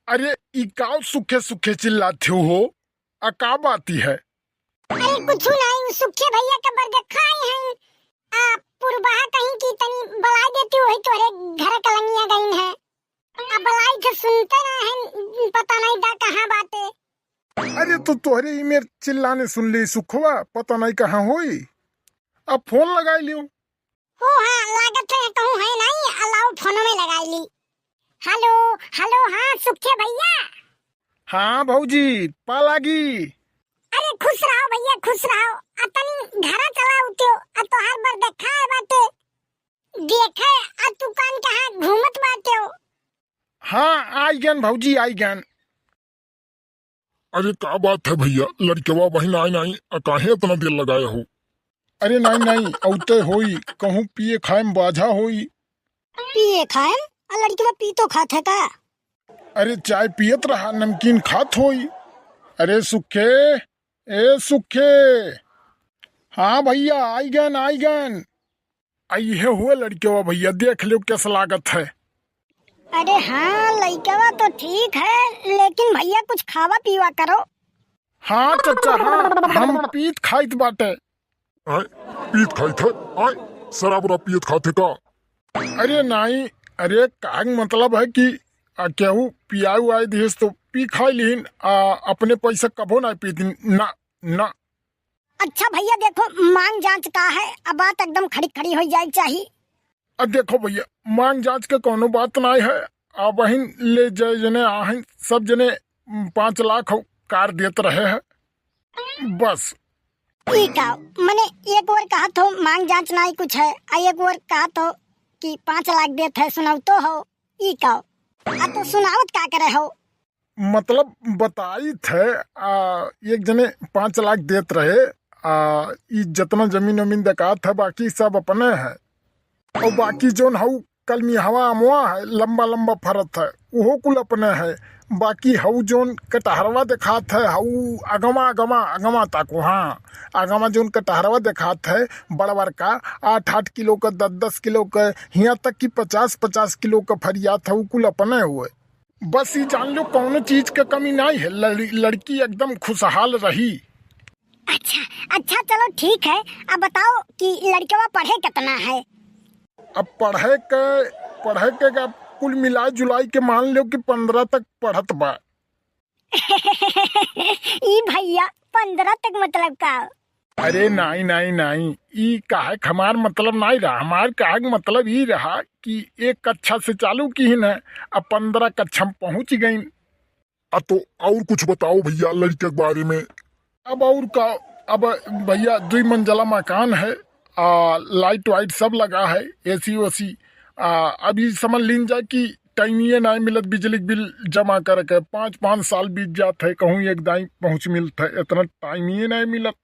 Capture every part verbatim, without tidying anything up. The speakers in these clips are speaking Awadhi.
अरे, ई काव सुखे सुखे चिल्लात हो? आ का बात ही है? अरे कुछु नाई, उ सुखे भइया के बरदखा आई हैं। आ पुरबहा कहीं की तनी बलाई देती, वही तोहरे घर कलंगिया गईन है। आ बलाई थे सुनते ना हैं, पता नहीं दा कहाँ बाटे। अरे तो तोहरे ई मेर चिल्लाने सुन ली सुखवा, पता नहीं कहाँ होई। अब फोन लगाई लियो। ओ हाँ, लागत है कहूँ है नाई, अलाओ फोनो में लगाई ली। हेलो, हेलो, हाँ सुखे भइया। हाँ भौजी, पा लागी। अरे खुश रहो भइया, खुश रहो। आ तनी घरा चला उठ्यो, आ तोहार बरदखा है बाटे। देखे, आ तू कान कहाँ घूमत बाटे हो? हाँ, आई गन भौजी, आई गन। अरे का बात है भइया, लड़कवा बहिन आए नाई, आ काहे इतना देर लगाया हो? अरे नाई, नाई, औते होई, कहूँ पिए खाए में बाझा होई। पिए खाए में? आ लड़कवा पी तो खात है का? अरे चाय पियत रहा, नमकीन खात होई। अरे सुखे, ए सुखे। हाँ भइया, आई गन, आई गन। आ इहे हुए लड़कवा भइया, देख लियो कैसा लागत है। अरे हाँ, लड़कवा तो ठीक है, लेकिन भइया कुछ खावा पीवा करो। हाँ चचा, हाँ, हम पीत खाइत बाटे। आय, पीत खाइत है? आय, शराब उराब पियत खात है का? अरे नाई, अरे काग मतलब है कि आ, केहू पियाऊ आए दिहिस तो पी खाई लिहिन, आ, अपने पैसा कभो ना पीतिन, ना, ना। अच्छा भइया, देखो, मांग जांच का है, अब बात एकदम खड़ी खड़ी होइ जाए के चाही। अब देखो भइया, मांग जांच के कौनो बात नाई है। अब बहिन ले जाए जने आहन, सब जने, उम, पाँच लाख हो, कार देत रहे है। बस। ई का, मने एक ओर कहत हो मांग जांच नाई कुछ है, आ एक ओर कहत हो कि पाँच लाख देत है, सुनौतो हो। ई का, आ तो सुनावत का करे हो? मतलब बताइत है, आ, एक जने पाँच लाख देत रहे, आ, ई जतना जमीन वमीन देखात है, बाकी सब अपने है। और बाकी जौन हऊ कलमिहवा अमवा है, लंबा लंबा फरत है, उहो कुल अपने है। बाकी हऊ जौन कटहरवा देखात है, हऊ अगवा, अगवा, अगवा तक, हाँ, अगवा जौन कटहरवा देखात है, बड़ बड़का, आठ आठ किलो का, दस दस किलो का, हियाँ तक कि पचास पचास किलो का फरियात है, ऊ कुल अपने हुए। बस ई जान लो, कौनो चीज के कमी नाई है, लड़-, लड़की एकदम खुशहाल रही। अच्छा, अच्छा, चलो ठीक है। अब बताओ कि लड़कवा पढ़े कितना है? अब पढ़े के, पढ़े के अब कुल मिलाई जुलाई के मान लो कि पन्द्रह तक पढ़त बा। ई भइया, पन्द्रह तक मतलब का? अरे नाई, नाई, नाई, ई काहे क हमार मतलब नाई रहा। हमार काहे क मतलब ई रहा कि एक कक्षा से चालू किहिन है, अब पन्द्रह कक्षा में पहुँच गइन। आ तो और कुछ बताओ भइया लड़के के बारे में। अब और का, अब भइया दुई मंजिला मकान है, आ लाइट वाइट सब लगा है, एसी ओसी। आ अभी समझ लीन जा कि टाइमिये नाई मिलत बिजली के बिल जमा करे के, पाँच पाँच साल बीत जात है, कहूँ एक दाई पहुँच मिलत है, इतना टाइमिये नाई मिलत।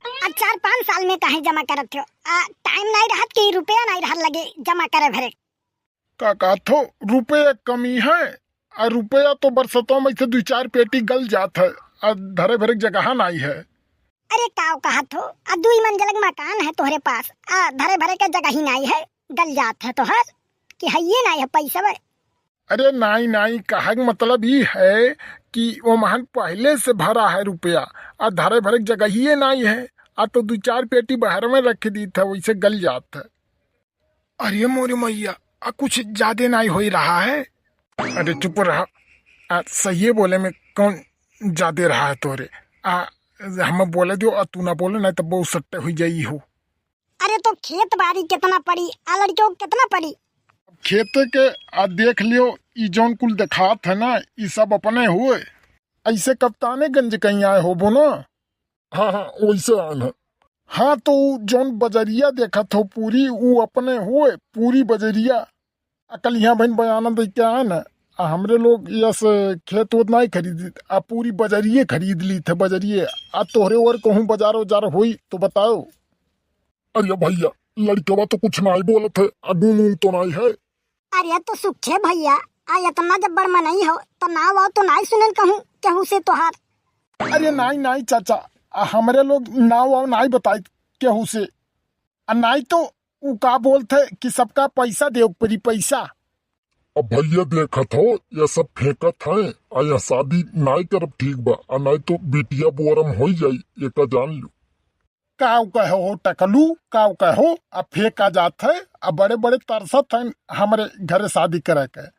आ चार पाँच साल में काहे जमा करत हो? आ टाइम नाई रहत कि रुपया नाई रहत लगे जमा करे भरे? का कहत हो, रुपया कमी है? आ रुपया तो बरसतों में से दुई चार पेटी गल जात है, आ धरे भरे के जगह नाई है। अरे काव कहत हो, आ दुई मंजिल के मकान है तोहरे पास, आ धरे भरे के जगह ही नाई है, गल जात है तोहर कि हइये नाई है पैसा बे। अरे नाई, नाई, कहे के मतलब ई है कि ओमहन पहिले से भरा है रुपया, आ धरे भरे के जगहिये नाई है, आ तो दुई चार पेटी बाहर में रख दीत है, वैसे गल जात है। अरे मोरे मैया, आ कुछ जादे नाई होई रहा है? अरे चुप रहा, आ सहिये बोले में कौन जादे रहा है तोरे? आ हम बोले दियो, आ तू ना बोले, नाई तो बहुत सट्टे हुई जाई हो। अरे तो खेत बारी कितना पड़ी, आ लड़कियों को कितना पड़ी? खेते के आ देख लियो, ई जौन कुल देखात है ना, ई सब अपने हुए। ऐसे कप्तानेगंज कहीं आए होबो ना? हाँ, हाँ, वैसे आन है। हाँ, तो ऊ जौन बजरिया देखत हो पूरी, ऊ अपने हुए, पूरी बजरिया। आ कल यहाँ बहन बयाना दे के आए ना, आ हमरे लोग यस खेत वेत नाई खरीदी, आ पूरी बजरिये खरीद ली थे, बजरिये। आ तोहरे ओर कहूँ बाजार उजार होई तो बताओ। अरे भैया, लड़कवा तो कुछ नाई बोलत है, आ गूंग ऊंग तो नाई है? अरे तो सुखे भैया, आ इतना जब बड़ मनई हो, तो नाव वाव तो नाई सुनन कहूँ, केहू से तोहार। अरे नाई, नाई चाचा, आ हमरे लोग नाव वाव नाई बताई केहू से। आ नाई तो ऊ का बोलत है कि सबका पैसा देव परी, पैसा। अब भइया देखत हो, ये सब फेंकत हैं, आ यह शादी नाई करब ठीक बा, आ नाई तो बिटिया बोरम होइ जाई, एका जान लू। काउ कहो हो टकलू, काउ कहो, अब फेंका जात है, अब बड़े बड़े तरसत हैं हमरे घरे शादी करे के।